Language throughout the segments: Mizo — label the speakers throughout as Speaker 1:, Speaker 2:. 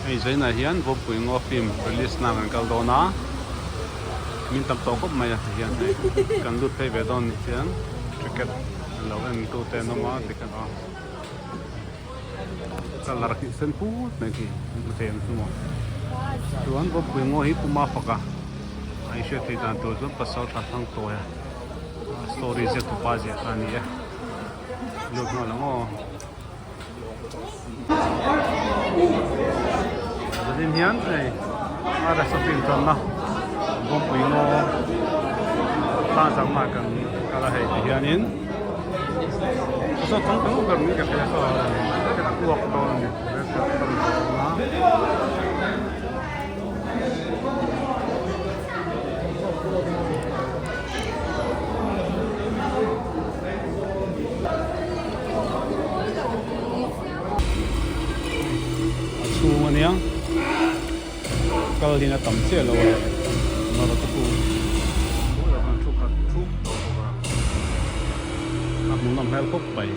Speaker 1: Hei zainah hian Vawpui Ngaw film release nan kan kal dawn a, min tam tawh khawp mai a ti hian hei kan lut phei ve dawn ni hian ticket lo en tu te an awm a tikhan aw colour khi sen phut mai khi an hmu thei ang chu maw chuan Vawpui Ngaw hi Puma faka a inhriat theih dan tur chuan pasal tha thlang tawi a story ziak tupa ziah kha a ni e lut nghal ang aw. Zanin hian hei RS a film chuanna Bawngpui ngaw tlang changmah kan kal a hei ti hianin saw chang tam ber mai ka hria saw ka uak dawn a ni red carpet a rawn ti dawn a. A chhung ania kal hin a tam chiah lo a nawr te pawh bulah khan thu khat thup tawh bawk a a hmuhnawm hmel khawp mai.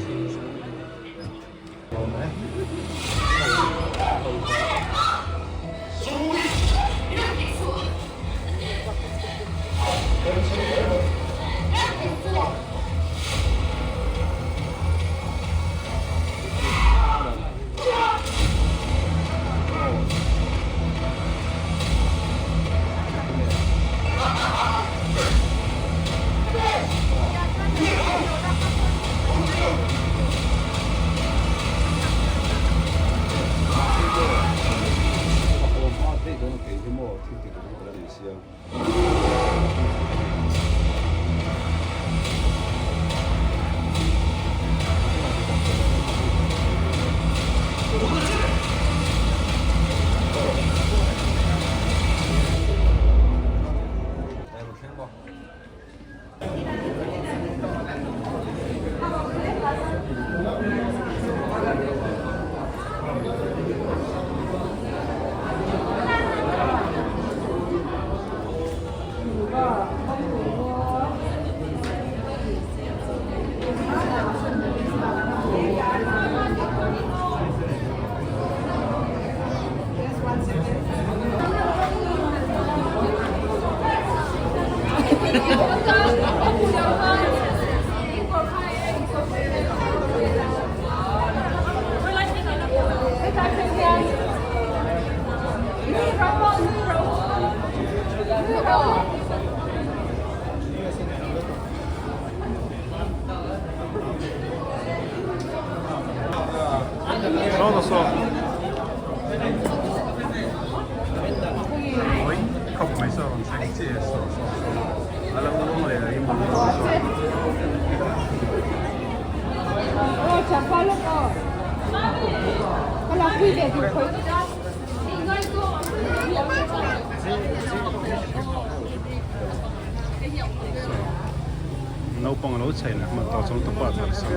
Speaker 1: Naupang alo chei na hman tawh chuan ka pa chuan a sawi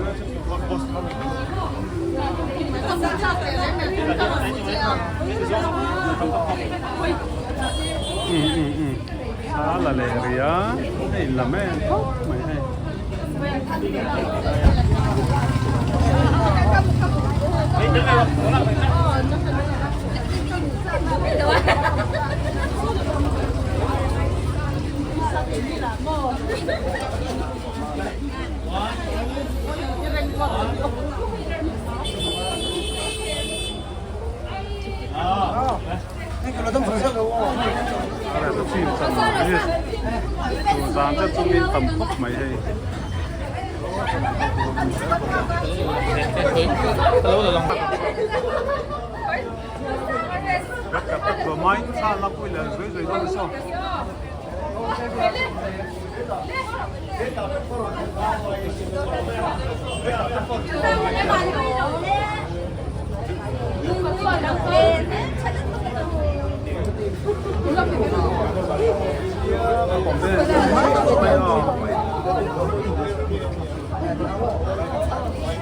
Speaker 1: a la leh rih a a in la em khawp mai hei. Zan te chu min tam khawp mai hei.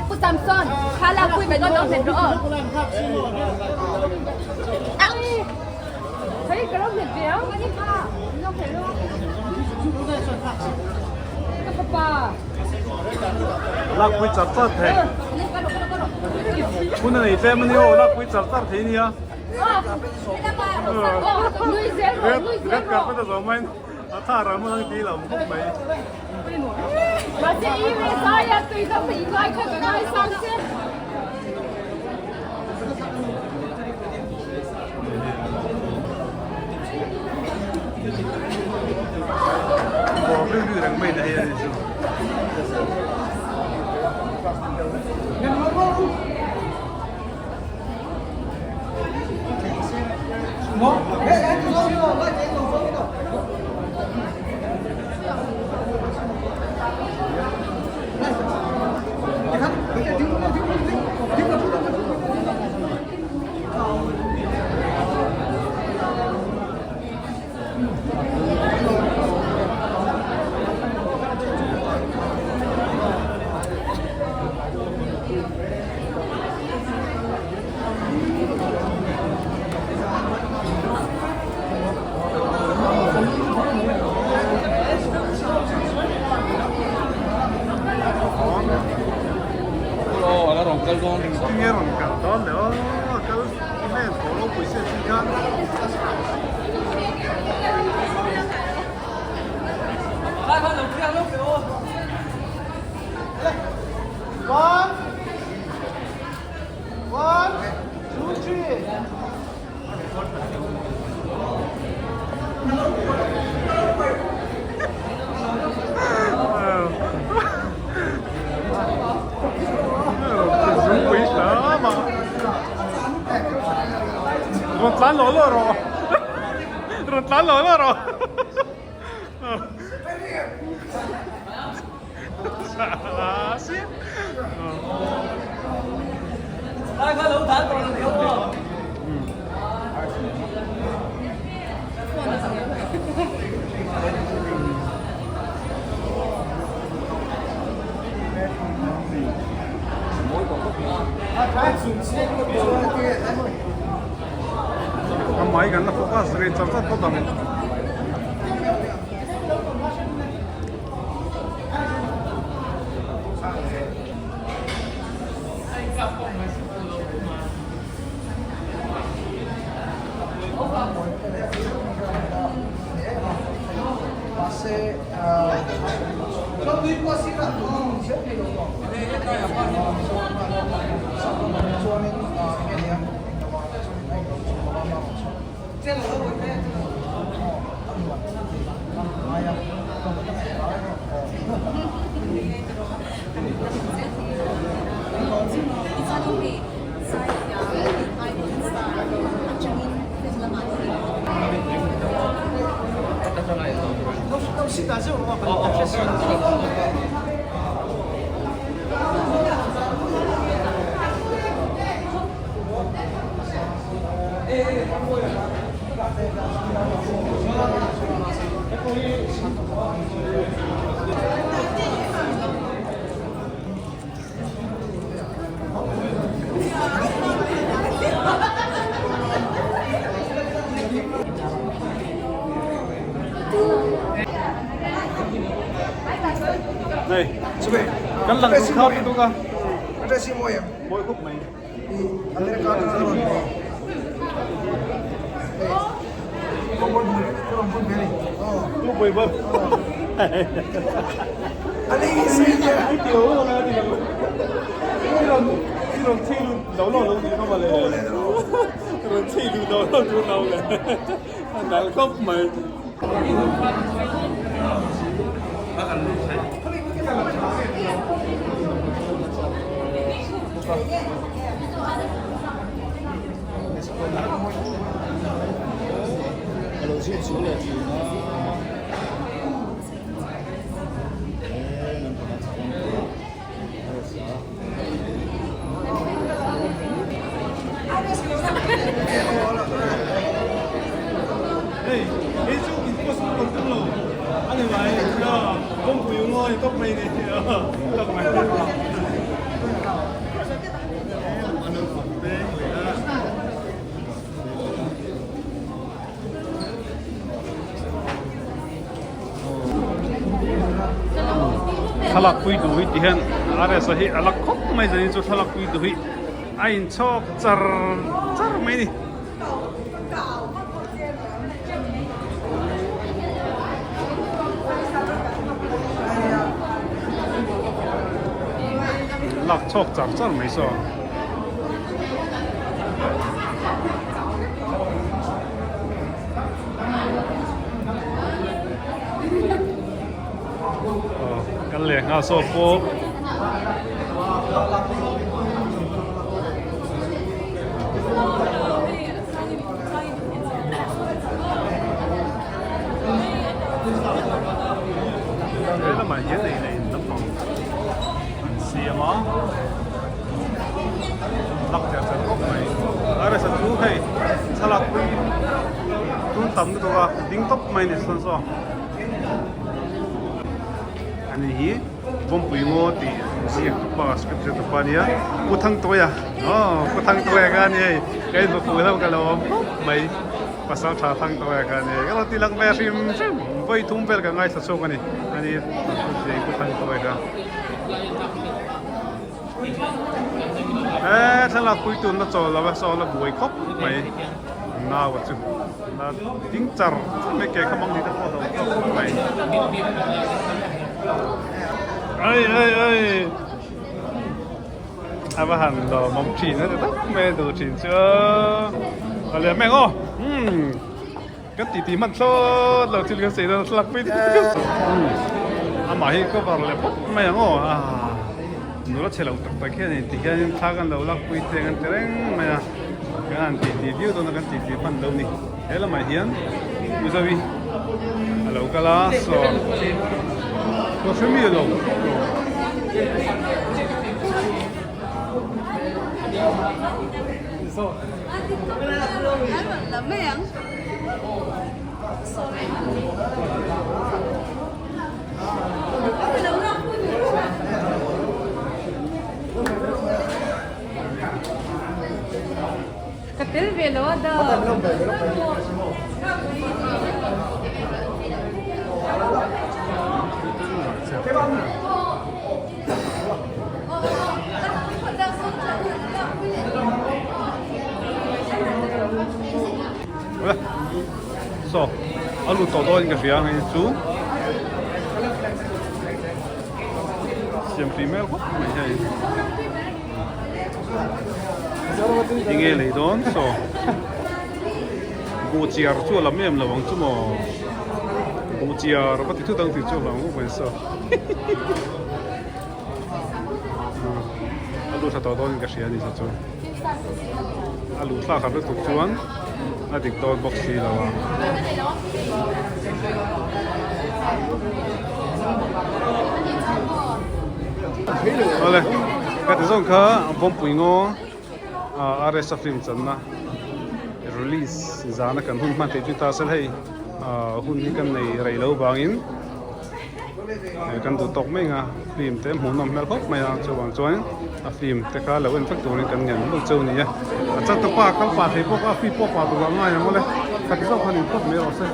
Speaker 2: Pu Samson, kha la pui mai dawn lo hmet rawh aw. Thấy cái đó mệt béo.
Speaker 1: Lakpui char char thei. Hun a nei tlem a ni aw, lakpui char char thei nia. Red red carpet a zawh maiin a thar ah hmun ang tih lo khawp mai. Bawr ri ri reng mai na hei a ni chu. Engtin nge rawn kal dawn le aw kal hmel tawh lo pawisa chi khan. Rawn tlan lo lo rawh rawn tlan lo lo rawh A mai kan la focus rei char char phawt ang. Nei, kan lang duh khap lutuk a. Mawi khawp mai. Thlalak pui duh hi ti hian RS a hi a la khawp mai zanin chu thlalak pui duh hi a inchhawk char char mai a ni. Lak chhawk char char mai saw. Kan leh nghal saw pawh. He lamah hian ei leh in lampang an siam a lak char char khawp mai a resa chu hei thlalak pui tun tam lutuk a ding tawp mai a ni chuan saw ani hi. Vawmpui ngaw tih ziak tupa script ziak tupa a nia Pu Thangtawia aw Pu Thangtawia kha a ni hei ka inhmu fuh hlauh ka lo awm khawp mai Pasal tha Thangtawia kha a ni hei ka lo ti lang ve hrim hrim vawi thum vel ka ngaithla chhuak a ni a ni Pu Thangtawia kha he thlalak pui tun a chawl lo a saw la buai khawp mai nau a chu la ding char char mai ke kha mang ni te pawh a lo tawk khawp mai ai ai ai a va han lawmawm thin a ti tak mai a duh thin chu a lian mai ang aw umm Kan titi hman thlawt lo thil kan sawi dawn a thlalak pui deuh deuh amah hi cover leh phawt mai ang aw ah nula chhe lo tak tak hian in ti hian thla kan lo lak pui te an ti reng mai a kan han titi viau dawn a kan titi hman lo ni he lamah hian Mizovi a lo kal a saw ka hre mi lo.
Speaker 2: Ka tel ve lo a da.
Speaker 1: Saw a lut tawh dawn in ka hria hei chu siam tui hmel khawp mai hei enge lei dawn saw buh chiar chu a lam em lo ang chu maw buh chiar va ti thut ang tih chu a lam khawp mai saw. A lu tha tawh dawn in ka hria a ni chu chu a luh thlak har lutuk chuan a dik dawn bawk si lo a. Awle ka ti zawng kha Vawmpui ngaw RS a film channa release zana kan hun hman theih chu ta sel hei hun hi kan nei rei lo vangin. Kan duh tawk mai ang a film te hmuhnawm hmel khawp mai a chuvang chuan a film te kha lo en vek turin kan ngen mawlh cheu a ni a a changtupa kal pah thei bawk a film pawh pah tur a ngai ang awle khat zawk khan inkhawp mai rawh se.